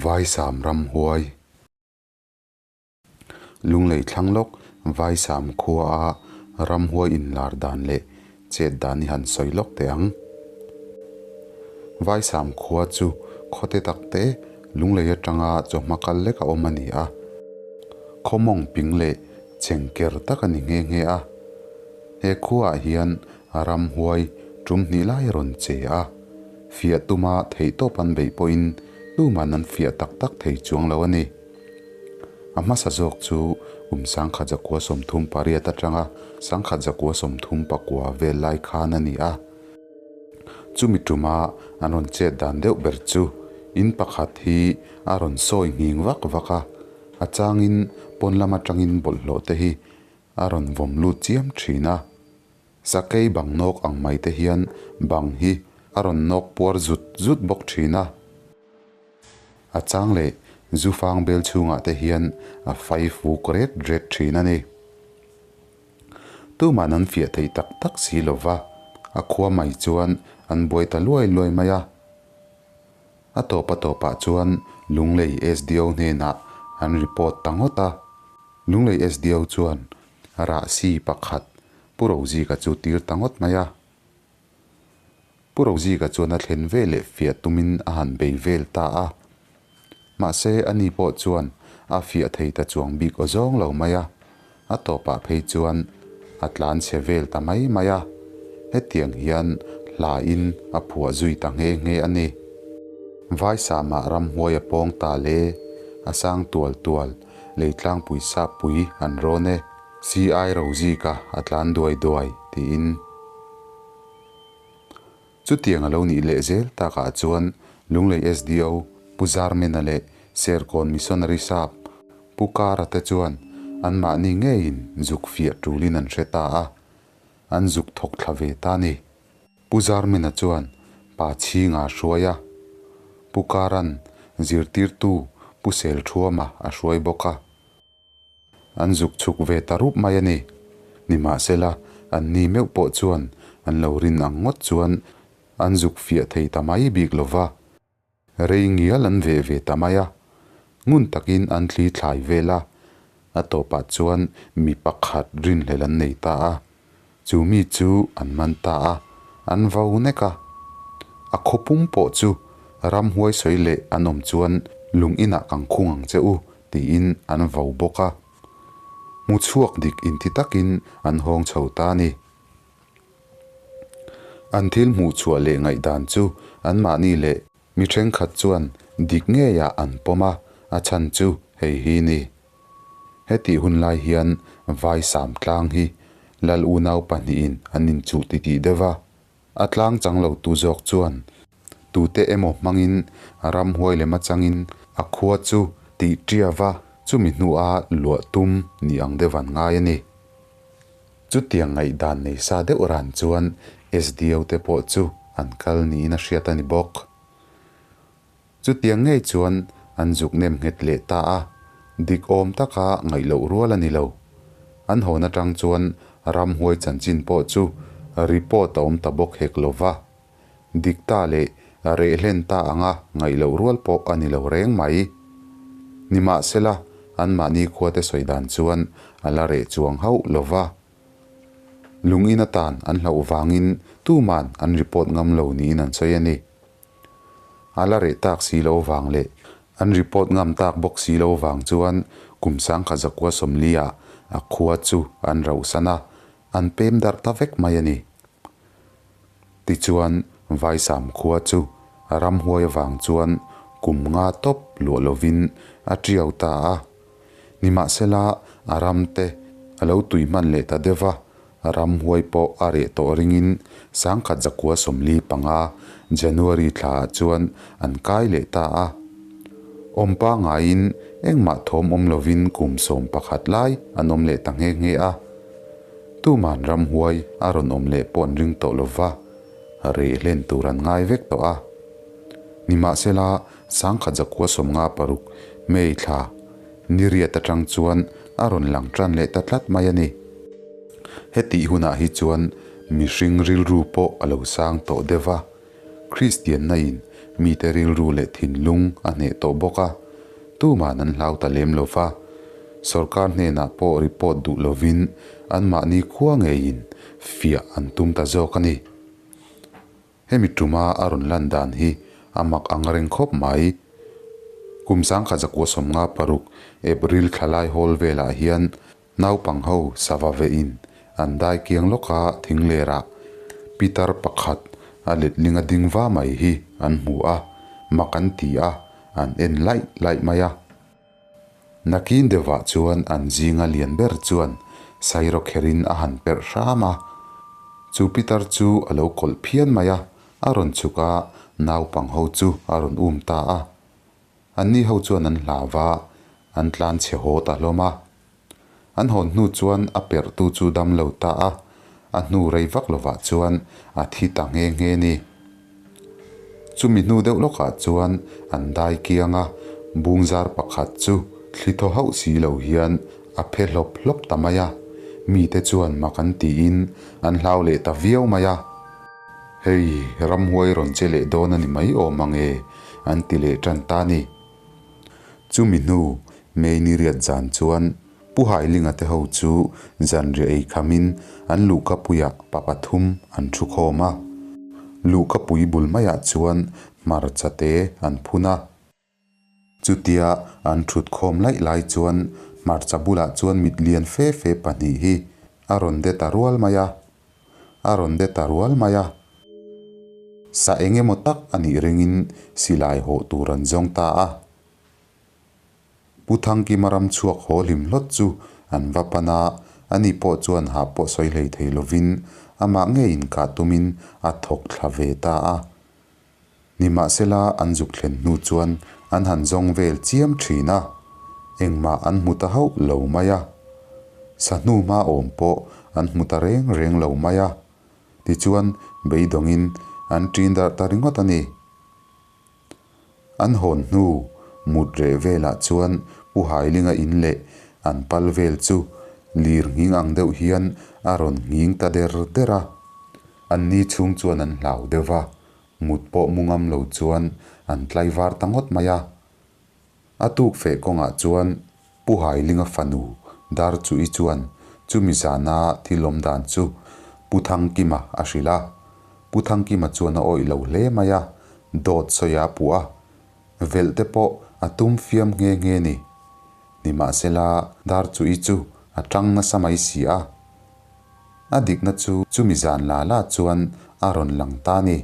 Vaisam ramhuai. Lunglei thlang lawk Vaisam khuaa ramhuai inlar dan leh chet dan i han sawi lawk teh ang. Vaisam khua chu khawte takte Lunglei atanga chawhma kal lek a awm a ni a. Khaw mawng ping leh chengker tak a ni nghe nghe a. He khuaah hian ramhuai tum hnih lai a rawn che a. Fiah tuma theihtawp an beih pawhin tuman an fiah tak tak thei chuang lo a ni. A hmasa zawk chu kum 1938 atanga 1939 vel lai khan a ni a. Chumi tuma an rawn chet dan deuh ber chu in pakhat hi a rawn sawi nghing vak vak a, a changin pawn lam atangin bawlhhlawh te hi a rawn vawm lut chiam thin a. Sakei bang nawk ang mai te hian bang hi a rawn nawk puar zut zut bawk thin a. A chang leh zu fang bel chhungah te hian a fai fuk ret ret thin a ni. Tuman an fiah thei tak tak si lo va, a khua mai chuan an buai ta luai luai mai a. A tawp a tawpah chuan Lunglei SDO hnenah an report ta ngawt a. Lunglei SDO chuan rahsi pakhat Pu Rozika chu tir ta ngawt mai a. Pu Rozika chuan a thlen ve leh fiah tumin a han bei vel ta a. Mahse, ani pawh chuan a fiah thei ta chuang bik aw zawng lo mai a, a tawpah phei chuan a tlan chhe vel ta mai mai a, hetiang hian hlain a phuah zui ta nghe nghe a ni. Vaisama ramhuai a pawng ta le, a sang tual tual, leitlangpui sappui an rawn e. CI Rozika a tlan duai duai, tiin. Chutiang a lo nih leh zel takah chuan Lunglei SDO Pu Zarmena leh Serkawn Missionary Sap Pu Kara te chuan anmahni ngeiin zuk fiah tulin an hre ta a, an zuk thawk thla ve ta a ni. Pu Zarmena chuan pa chhinga a hruai a, Pu Kara'n zirtirtu Pu Selthuama a hruai bawk a. An zuk chhuk ve ta rup mai a ni. Nimahsela, an ni meuh pawh chuan an lo rin ang ngawt chuan an zuk fiah thei ta mai bik lo va. Rei ngial an veh ve ta mai a, ngun takin an thli thlai vel a, a tawpah chuan mi pakhat rinhlelh an nei ta a. Chu mi chu an man ta a, an vo nek a. A khaw pum pawh chu ramhuai sawi leh an awm chuan lung inah kan khung ang che u tiin an vo bawk a. Hmu chhuak dik inti takin an hawng chho ta a ni. An thil hmuh chhuah leh ngaihdan chu anmahni leh mi thenkhat chuan dik ngeiah an pawm a, a chhan chu hei hi ni. Hetih hun lai hian Vaisam tlang hi Lal unau pahnihin an inchuh titih deuh a, a tlang chang lo tu zawk chuan tute emaw hmangin ramhuai lem atangin a khua chu tih ṭiau a, chumi hnua luah tum ni ang deuh an ngai a ni. Chutiang ngaihdan nei sa deuh ran chuan SDO te pawh chu an kal niin a hriat a ni bawk. Chutiang ngei chuan an zuk nem nghet leh ta a, dik awm taka ngaih loh rual a ni lo. An hawn atang chuan ramhuai chanchin pawh chu report a awm ta bawk hek lo va. Dik ta leh reh hlen ta anga ngaih loh rual pawh a ni lo reng mai. Nimahsela, anmahni khuate sawi dan chuan a la reh chuang hauh lo va. Lungin atan an hlauh vangin tuman an report ngam lo niin an sawi a ni. A la reh tak si lo vang leh an report ngam tak bawk si lo vang chuan kum 1940 ah a khua chu an rauhsan a, an pem darh ta vek mai a ni. Tichuan Vaisam khua chu ramhuai avang chuan kum nga tawp luah lovin a tiau ta a. Nimahsela a ram te a lo tui hman leh ta deuh va, Ramhuai pawh a reh tawh ringin 1945 January thlaah chuan an kai leh ta a. Awmpa ngaiin engmah thawm awm lovin kum 11 lai an awm leh ta nghe nghe a. Tuman ramhuai a rawn awm leh pawh an ring tawh lova, reh hlen tur an ngai vek tawh a. Nimahsela 1956 May thla niriat atang chuan a rawn lang tan leh ta tlat mai a ni. Hetih hunah hi chuan mihring rilru pawh a lo sang tawh deuh va, Kristianna in mite rilru leh thinlung a hneh tawh bawk a, tuman an hlau ta lem lo va. Sorkar hnenah pawh report duh lovin anmahni khua ngeiin fiah an tum ta zawk a ni. Hemi tuma a rawn lan dan hi a mak ang reng khawp mai. Kum 1956 April thla lai hawl velah hian naupang ho sava vehin an dai kiang lawk a thinglerah pitar pakhat a letling a ding va mai hi an hmu a, mak an ti a, an en laih laih mai a. Nakin deuhah chuan an zinga lian ber chuan Sairo kherin a han perh hram a. Chu pitar chu a lo kawlh phian mai a, a rawn chhuk a, naupang ho chu a rawn um ta a. Anni ho chuan an hlau va, an tlan chhe haw ta hlawm a. An hawn hnu chuan a perhtu chu dam lo ta a, a hnu rei vak lovah chuan a thi ta nghe nghe ni. Chumi hnu deuh lawkah chuan an dai kiang a, bungzar pakhat chu thli thaw hauh si lo hian a phe hlawp hlawp ta mai a, mite chuan mak an tiin an hlau leh ta viau mai a. Hei, ramhuai rawn che leh dawn a ni mai awm ang e, an ti leh tan ta ni. Chumi hnu May ni riat zan chuan Pu Hailinga te ho chu zanriah ei khamin an luhkapuiah pa pathum an thu khawm a. Luhkapui bul maiah chuan hmarcha te an phun a. Chutia an thut khawm laih lai chuan hmarcha bulah chuan mit lian fe fe pahnih hi a rawn de ta rual mai a. A rawn de ta rual mai a. Sa eng emaw tak a nih ringin silai hawh tur an zawng ta a. Pu Thangkima ram chhuak haw hlim hlawt chu an va pan a, ani pawh chuan hah pawh sawi hlei thei lovin amah ngei inkah tumin a thawk thla ve ta a. Nimahsela an zuk thlen hnu chuan an han zawng vel chiam thin a, engmah an hmu ta hauh lo mai a. Sahnu hma awm pawh an hmu ta reng reng lo mai a, tichuan beidawngin an ṭin darh ta ringawt a ni. An hawn hnu mut reh velah chuan Pu Hailinga in leh an pal vel chu lir nghing ang deuh hian a rawn nghing ta der der a. Anni chhung chuan an hlau deuh va, mut pawh mu ngam lo chuan an tlaivar ta ngawt mai a. A tuk feh kawngah chuan Pu Hailinga fanu Darchu'i chuan chumi zana thil awm dan chu Pu Thangkima a hrilh a. Pu Thangkima chuan a awih lo hle mai a, dawt sawi a puh a. Velh te pawh a tum fiam nghe nghe ni. Nimahsela Darchu'i chu a tang nasa mai si a. A dikna chu chumi zan la la chuan a rawn lang ta ni.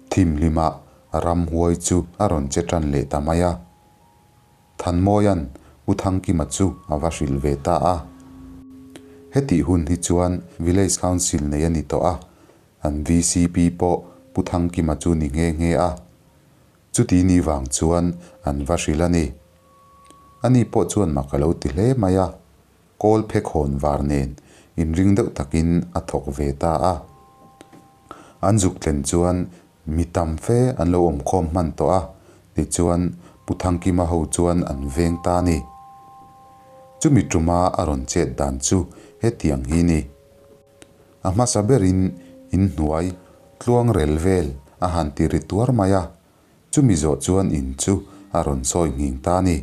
Thimhlimah ramhuai chu a rawn che tan leh ta mai a. Thanmawia'n U Thangkima chu a va hrilh ve ta a. Hetih hun hi chuan Village Council nei a ni tawh a, an VCP pawh Pu Thangkima chu ni nghe nghe a. Chuti ni vang chuan an va hrilh a ni. Ani pawh chuan mak a lo ti hle mai a. Kawl phe khawn var nen inring deuh takin a thawk ve ta a. An zuk thlen chuan mi tam fe an lo awm khawm hman tawh a, tichuan Pu Thangkima ho chuan an veng ta a ni. Chumi tuma a rawn chet dan chu hetiang hi ni. A hmasa berin inhnuai tluang rel vel a han ti ri tuar mai a. Chumi zawh chuan in chu a rawn sawi nghing ta a ni.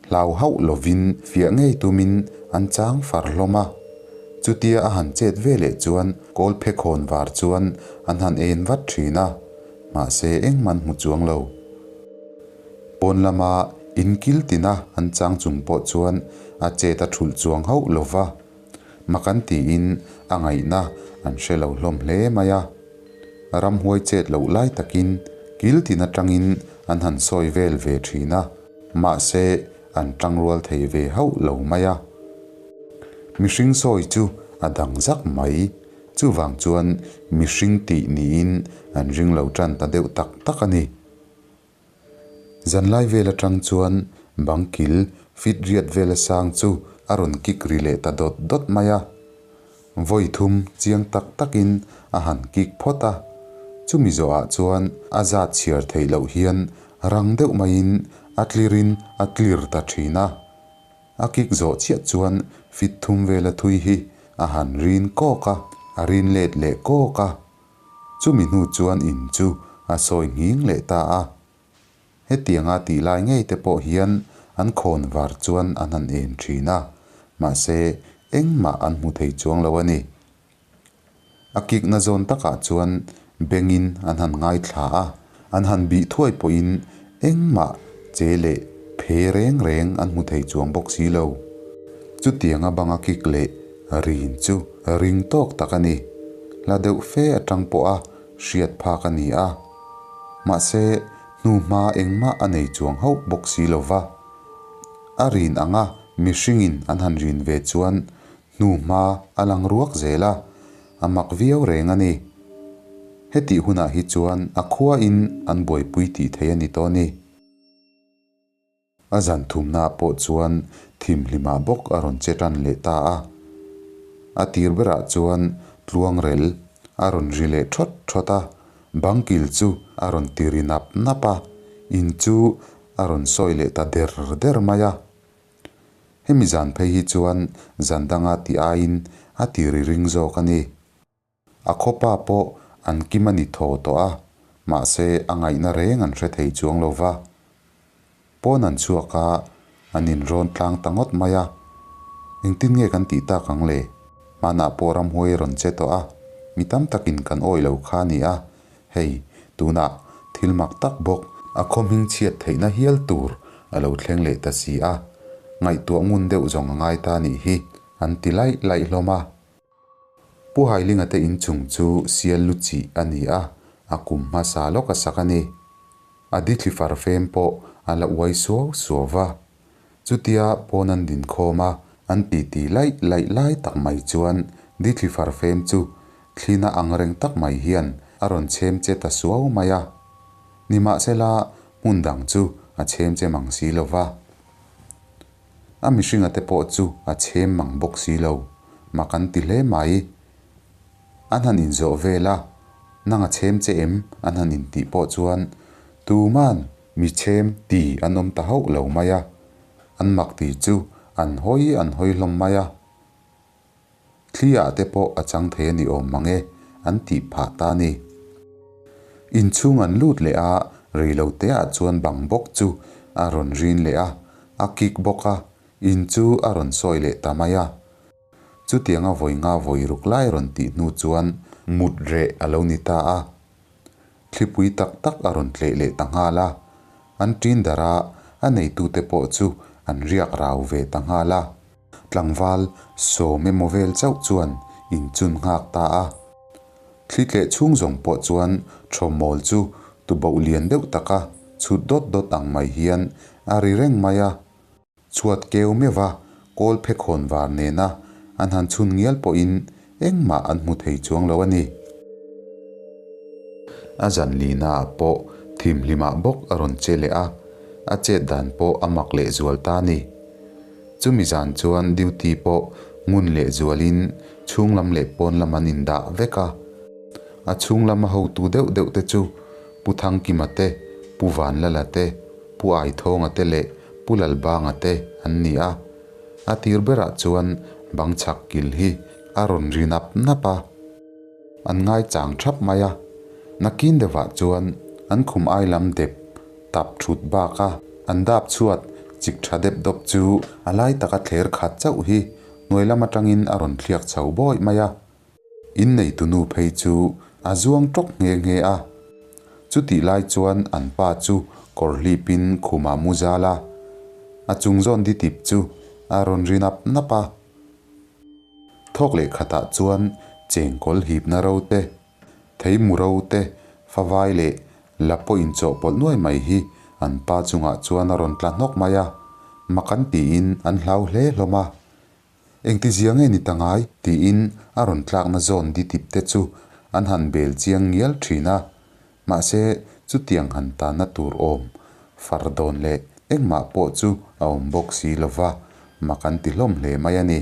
Hlau hauh lovin fiah ngei tumin an chang far hlawm a. Chutia a han chet ve leh chuan kawl phe khawn var chuan an han en vat thin a, mahse engmah hmu chuang lo. Pawn lama in kil tina an chang chung pawh chuan a chet a thulh chuang hauh lo va, mak an tiin a ngaihna an hre lo hlawm hle mai a. Ramhuai chet loh lai takin kil tin atangin an han sawi vel ve thin a, mahse an tangrual thei ve hauh lo mai a. Mihring sawi chu a dang zak mai, chuvang chuan mihring tih niin an ring lo tan ta deuh tak tak a ni. Zanlai vel atang chuan bang kil fit riat vela sang chu a rawn kik ri leh ta dawt dawt mai a. Vawi thum chiang tak takin a han kik phawt a, chumi zawhah chuan a zat chhiar theih loh hian rang deuh maiin a tlirin a tlir ta thin a. A kik zawh chiah chuan fit thum vela thui hi a han rin kawk a, a rin let leh kawk a. Chumi hnu chuan in chu a sawi nghing leh ta a. Hetianga tih lai ngei te pawh hian an khawn var chuan an han en thin a, mahse engmah an hmu thei chuang lo a ni. A kikna zawn takah chuan bengin an han ngaithla a, an han bih thuai pawhin engmah che leh phe reng reng an hmu thei chuang bawk si lo. Chutianga banga kik leh rin chu ring tawk tak a ni. Hla deuh fe atang pawha hriat phak a ni a. Mahse, hnuhma engmah a nei chuang hauh bawk si lo va. A rin anga mihringin an han rin ve chuan hnuhma a lang ruak zel a, a mak viau reng a ni. Hetih hunah hi chuan a khuain an buaipui tih theih a ni tawh a ni. A zan thumnaah pawh chuan thimhlimah bawk a rawn che tan leh ta a. A tir berah chuan tluangrel a rawn ri leh thawt thawt a, bangkil chu a rawn ti ri nap nap a, in chu a rawn sawi leh ta der der mai a. Hemi zan phei hi chuan zan danga tih aiin a ti ri ring zawk a ni. A khawpa pawh an kim a ni thaw tawh a, mahse a ngaihna reng an hre thei chuang lo va. Pawn an chhuak a, an inrawn tlang ta ngawt mai a. Engtin nge kan tih tak ang le? Hmanah pawh ramhuai a rawn che tawh a, mi tam takin kan awih lo kha a ni a. Hei, tunah thil mak tak bawk a khaw hming chhiat theihna hial tur a lo thleng leh ta si a, ngaihtuah ngun deuh zawng a ngai ta nih hi, an ti laih laih hlawm a. Pu Hailinga te inchung chu sial lu chih a ni a, a kum hmasa lawk a sak a ni. A dithli far fem pawh a la uai suau suau va. Chutia pawn an din khawm a, an titi laih laih lai tak mai chuan dithli far fem chu thlina ang reng tak mai hian a rawn chhem che ta suau mai a. Nimahsela hmun dang chu a chhem che mang si lo va. A mihringa te pawh chu a chhem mang bawk si lo, mak an ti hle mai. An han inzawh vel a, nang a chhem che em? An han intih pawh chuan tuman mi chhem ti an awm ta hauh lo mai a, an mak ti chu an hawi an hawi hlawm mai a. Thli ah te pawh a chang thei a ni awm mang e, an tih phah ta a ni. Inchhung an lut leh a, rei lo te ah chuan bang bawk chu a rawn rin leh a, a kik bawk a, in chu a rawn sawi leh ta mai a. Chutianga vawi nga vawi ruk lai rawn tih hnu chuan mut reh a lo ni ta a. Thlipui tak tak a rawn tleh leh ta nghal a, an ṭin darh a, a neitute pawh chu an riak rau ve ta nghal a. Tlangval sawm emaw vel chauh chuan inchun nghak ta a. Thli tleh chhung zawng pawh chuan thawmawl chu tuboh lian deuh taka chhut dawt dawt ang mai hian a ri reng mai a. Chhuat keu meuh a, kawl phe khawn var nena an han chhun ngial pawhin engmah an hmu thei chuang lo a ni. A zan lihnaah pawh thimhlimah bawk a rawn che leh a, a chet dan pawh a mak lehzual ta a ni. Chumi zan chuan duty pawh ngun leh zualin chhung lam leh pawn lam an indah vek a. A chhung lama hotu deuh deuh te chu Pu Thangkima te, Pu Vanlala te, Pu Aithawnga te leh Pu Lalbanga te an ni a. A tir berah chuan bang chhak kil hi a rawn ri nap nap a. An ngaichang thap mai a. Nakin deuhah chuan an khum ai lam dep tap thut bak a, an dap chhuat chik tha dep dawp chu a lai taka thler khat chauh hi hnuai lam atangin a rawn thliak chho bawih mai a. Inneitu nu phei chu a zuang tawk nghe nghe a. Chutih lai chuan an pa chu kawr hlipin khumah mu zal a, a chung zawn ditip chu a rawn ri nap nap a. Thawk leh khatah chuan chengkawl hipna ro te, Thei mu ro te, favai leh la pawh inchawhpawlh nuai mai hi an pa chungah chuan a rawn tla hnawk mai a, mak an tiin an hlau hle hlawm a. Engti zia nge ni ta ngai? tiin a rawn tlakna zawn ditip te chu an han bel chiang ngial thin a. Mahse, chutiang han tanna tur awm far dawn leh engmah pawh chu a awm bawk si lo va, mak an ti hlawm hle mai a ni.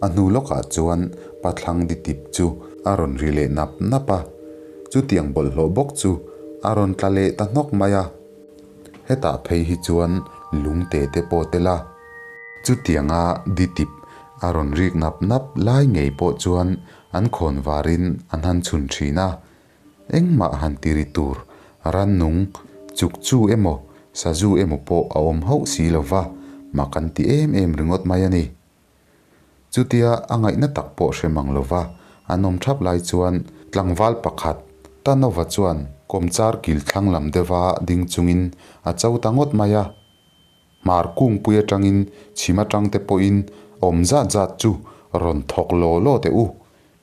A hnu lawkah chuan pathlang ditip chu a rawn ri leh nap nap a, chutiang bawlhhlawh bawk chu a rawn tla leh ta hnawk mai a. Hetah phei hi chuan lungte te pawh tel a, chutianga ditip a rawn rik nap nap lai ngei pawh chuan. an khawnvarin an han chhun thin a, engmah han ti ri tur rannung chukchu emaw sazu emaw pawh a awm hauh si lo va, mak an ti em em ringawt mai a ni. Chutia a ngaihna tak pawh hre mang lo va an awm thap lai chuan tlangval pakhat Tanova chuan kawmchar kil thlang lam deuha ding chungin a cho ta ngawt mai a. Hmar kungpui atangin chhim atang te pawhin awm zat zat chu rawn thawk law law teh u.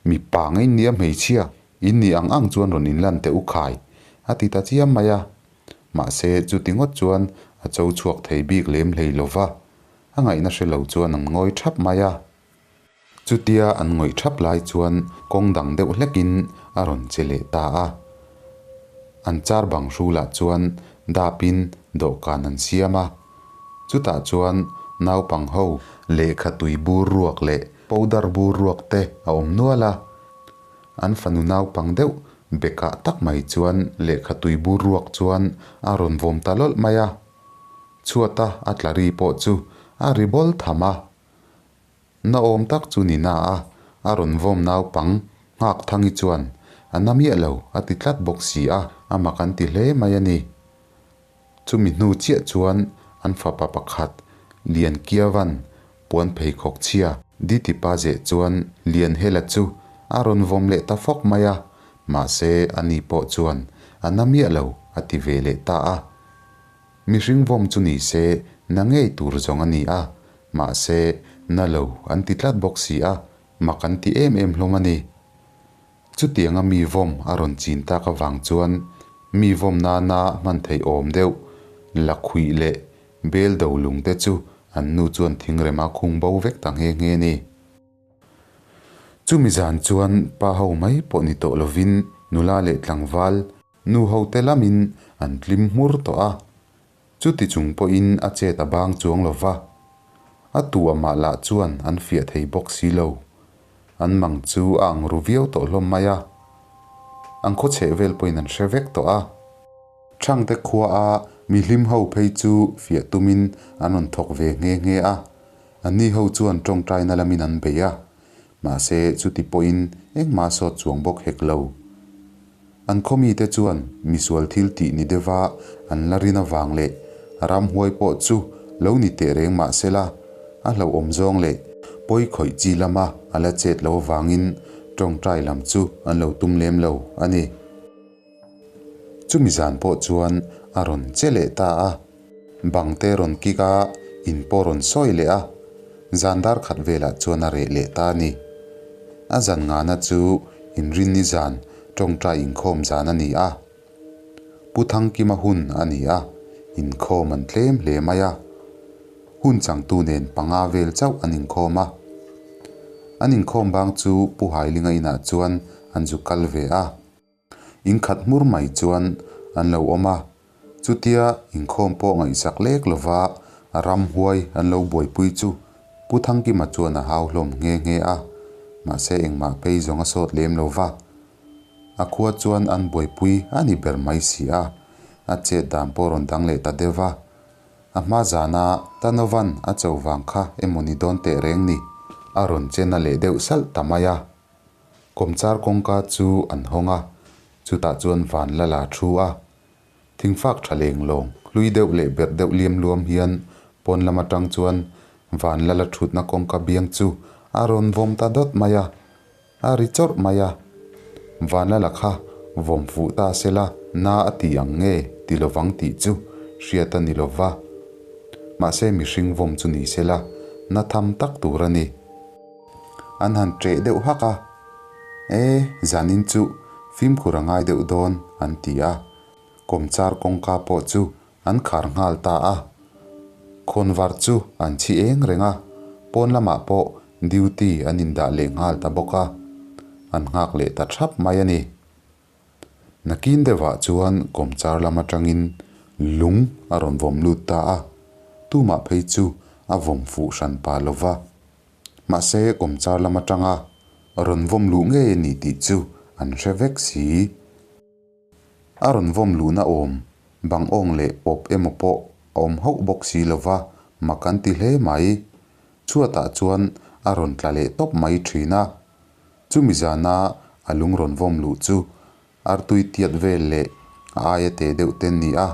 Mipa ngei nia hmeichhia in nih ang ang chuan rawn inlan teh u khai, a ti ta chiam mai a. Mahse chuti ngawt chuan a cho chhuak thei bik lem hlei lo va, a ngaihna hre lo chuan an ngawi thap mai a. Chutia an ngawih thap lai chuan kawng dang deuh hlekin a rawn che leh ta a. An char bang hrulah chuan dapin dawhkan an siam a. Chutah chuan naupang ho lehkha tui bur ruak leh powder bur ruak te a awm nual a. An fanu naupang deuh bekah tak mai chuan lehkha tui bur ruak chuan a rawn vawm ta lawlh mai a. Chhuata a tla ri pawh chu a ri bawl tham a. Na awm tak chu ni na a, a rawn vawm naupang nghak thangi chuan a na miah lo a ti tlat bawk si a, a mak an ti hle mai a ni. Chumi hnu chiah chuan an fapa pakhat Lian Kiavan puan pheikhawk chhia Ditipa zeh chuan Lian Hela chu a rawn vawm leh ta fawk mai a, mahse ani pawh chuan a na miah lo a ti ve leh ta a. Mihring vawm chu ni se na ngei tur zawng a ni a, mahse na lo an ti tlat bawk si a, mak an ti em em hlawm a ni. Chutianga mi vawm a rawn chin tak avang chuan mi vawm nana hman theih awm deuh lakhuih leh bel do lung te chu an nu chuan thingrema khung bo vek ta nghe nghe a ni. Chumi zan chuan pa ho mai pawh ni tawh lovin nula leh tlangval Nu hote lamin an tlim hmur tawh a, chuti chung pawhin a chet a bang chuang lo va. A tu amah lah chuan an fiah thei bawk si lo. An mang chu a ang ru viau tawh hlawm mai a. An khaw chheh vel pawhin an hre vek tawh a. Thangte khua a mi hlim ho phei chu fiah tumin an rawn thawk ve nghe nghe a. Anni ho chuan tawngtaina lamin an bei a. Mahse chuti pawhin engmah sawt chuang bawk hek lo. An khaw mite chuan misual thil tih ni deuha an la rin avang leh ramhuai pawh chu lo ni teh reng mah sela, a hlauhawm zawng leh pawi khawih chi lama a la chet lo avangin tawngtai lam chu an lo tum lem lo a ni. Chumi zan pawh chuan a rawn che leh ta a, bang te rawn kik a, in pawh rawn sawi leh a, zan dar khat velah chuan a reh leh ta a ni. A zan ngana chu inrinni zan tawngtai inkhawm zan a ni a, Pu Thangkima hun a ni a, inkhawm an tlem hle mai a, hun changtu nen panga vel chauh an inkhawm a. An inkhawm bang chu Pu Hailinga inah chuan an zu kal ve a. Inkhat hmur mai chuan an lo awm a, chutia inkhawm pawh ngaihsak lek lova ramhuai an lo buaipui chu Pu Thangkima chuan a hau hlawm nghe nghe a, mahse engmah phei zawng a sawt lem lo va. A khua chuan an buaipui a ni ber mai si a, a chet dan pawh rawn dang leh ta deuh va. A hma zana Tanovan a cho vang kha emaw ni dawn teh reng ni, a rawn chen a leh deuh salh ta mai a. Kawmchar kawngka chu an hawng a, chutah chuan van la la thu a. Thingfak tha leng lawng, hlui deuh leh berh deuh liam luam hian pawn lam atang chuan van la la thutna kawngka biang chu a rawn vawm ta dawt mai a, a ri chawrh mai a. Van la la kha vawm fuh ta se la, na a ti ang nge ti lovang tih chu hriat a ni lova. Mahse mihring vawm chu ni se la, na tham tak tur a ni. An han ṭeh deuh hak a, E, zanin chu fimkhur a ngai deuh dawn, an ti a. Kawmchar kawngka pawh chu an khar nghal ta a. Khawnvar chu an chhi eng reng a, pawn lamah pawh duty an indah leh nghal ta bawk a. An nghak leh ta ṭhap mai a ni. Nakin deuhah chuan kawmchar lam atangin lung a rawn vawm lut ta a, tumah phei chu a vawm fuh hran pa lo va. Mahse kawmchar lam atanga rawn vawm luh ngei a ni tih chu an hre vek si. A rawn vawm luhna awm bang awng leh pawp emaw pawh a awm hauh bawk si lo va, mak an ti hle mai. Chhuatah chuan a rawn tla leh tawp mai thin a. Chumi zana a lung rawn vawm luh chu artui tiat vel leh a aia te deuh te an ni a,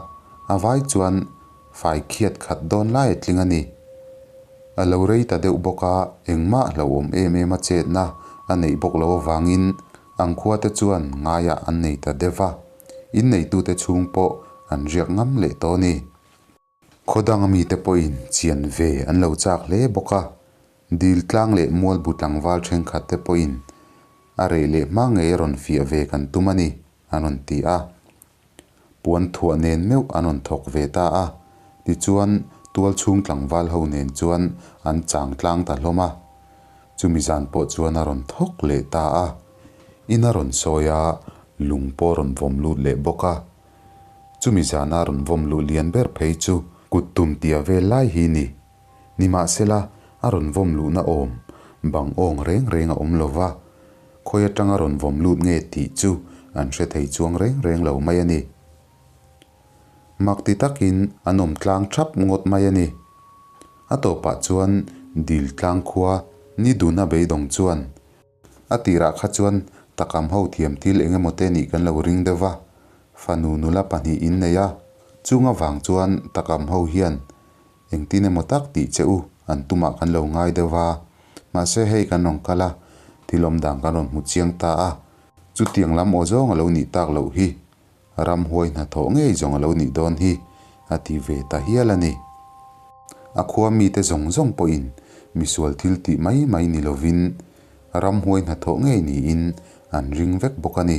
a vai chuan fai khiat khat dawn lai a tling a ni. A lo rei ta deuh bawk a, engmah hlauhawm em em a chetna a neih bawk loh avangin ang khua te chuan ngaiah an nei ta deuh va, inneitute chhung pawh an riak ngam leh tawh a ni. Khaw danga mite pawhin chian ve an lo chak hle bawk a, dil tlang leh mual bu tlangval thenkhat te pawhin a reh leh hma ngei a rawn fiah ve kan tum a ni, an rawn ti a. Puan thuah nen meuh an rawn thawk ve ta a, tichuan tual chhung tlangval ho nen chuan an chang tlang ta hlawm a. Chumi zan pawh chuan a rawn thawk leh ta a, in a rawn sawi a, lung pawh a rawn vawm lut leh bawk a. Chumi zana rawn vawm luh lian ber phei chu kut tum tia vel lai hi ni. Nimahsela, a rawn vawm luhna awm bang awng reng reng a awm lo va, khawi atanga rawn vawm lut nge tih chu an hre thei chuang reng reng lo mai a ni. Mak ti takin an awm tlang thap ngawt mai a ni. A tawpah chuan dil tlang khua ni duna beidawng chuan A tirah kha chuan takam ho thiam thil eng emaw te nih kan lo ring deuh va, fanu nula pahnih in nei a, chung avang chuan takam ho hian engtin emaw tak tih che u an tumah kan lo ngai deuh va, mahse hei kan rawn kal a, thil awmdan kan rawn hmu chiang ta a, chutiang lam aw zawng a lo nih tak loh hi. Ramhuai hnathawh ngei zawng a lo nih dawn hi, a ti ve ta hial a ni. A khua mite zawng zawng pawhin misual thil tih mai mai ni lovin ramhuai hnathawh ngei niin an ring vek bawk a ni.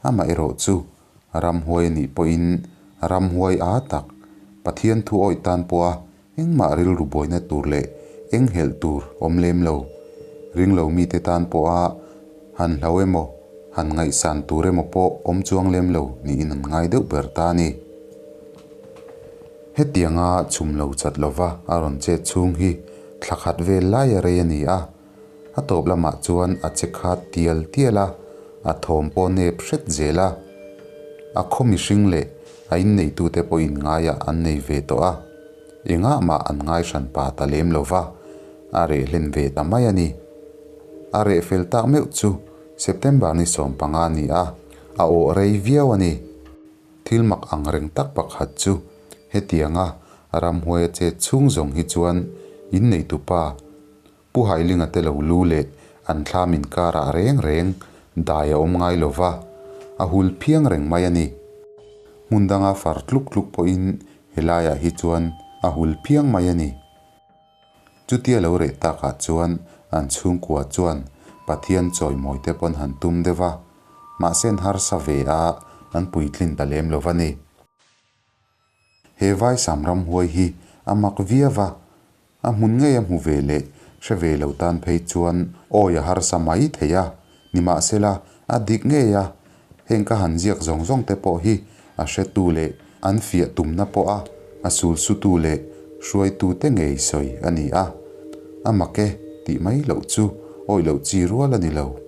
Amaherawh chu ramhuai a nih pawhin ramhuai a tak, Pathian thu awih tan pawha Engmah rilru buaina tur leh enghelh tur awm lem lo. Ringlo mite tan pawha han hlau emaw, han ngaihsan tur emaw pawh awm chuang lem lo niin an ngai deuh ber ta a ni. Hetianga chhum lo chat lova a rawn chet chhung hi thla khat vel lai a rei a ni a. A tawp lamah chuan a che khat tial tial a, a thawm pawh nep hret zel a. A khaw mihring leh a inneitute pawhin ngaiah an nei ve tawh a, engah mah an ngai hran pa ta lem lo va, a reh hlen ve ta mai a ni. A reh fel tak meuh chu September ni 15 a ni a, a awh rei viau a ni. Thil mak ang reng tak pakhat chu hetianga ramhuai a chet chhung zawng hi chuan inneitupa Pu Hailinga te lo lu leh an thlam inkarah reng reng dai a awm ngai lo va, a hul phiang reng mai a ni. Hmun danga far tluk tluk pawhin helaiah hi chuan a hul phiang mai a ni. Chutia lo reh takah chuan an chhungkua chuan Pathian chawimawi te pawn han tum deuh va, mahse an harsa ve a, an puitlin ta lem lo va ni. He Vaisam ramhuai hi a mak viau va, A hmun ngei a hmu ve leh hre ve lo tan phei chuan awi a harsa mai thei a, nimahsela a dik ngei a, heng ka han ziak zawng zawng te pawh hi a hretu leh an fiah tumna pawh a a sulsutu leh hruaitu te ngei sawi a ni a, a mak e tih mai loh chu awi loh chi rual a ni lo.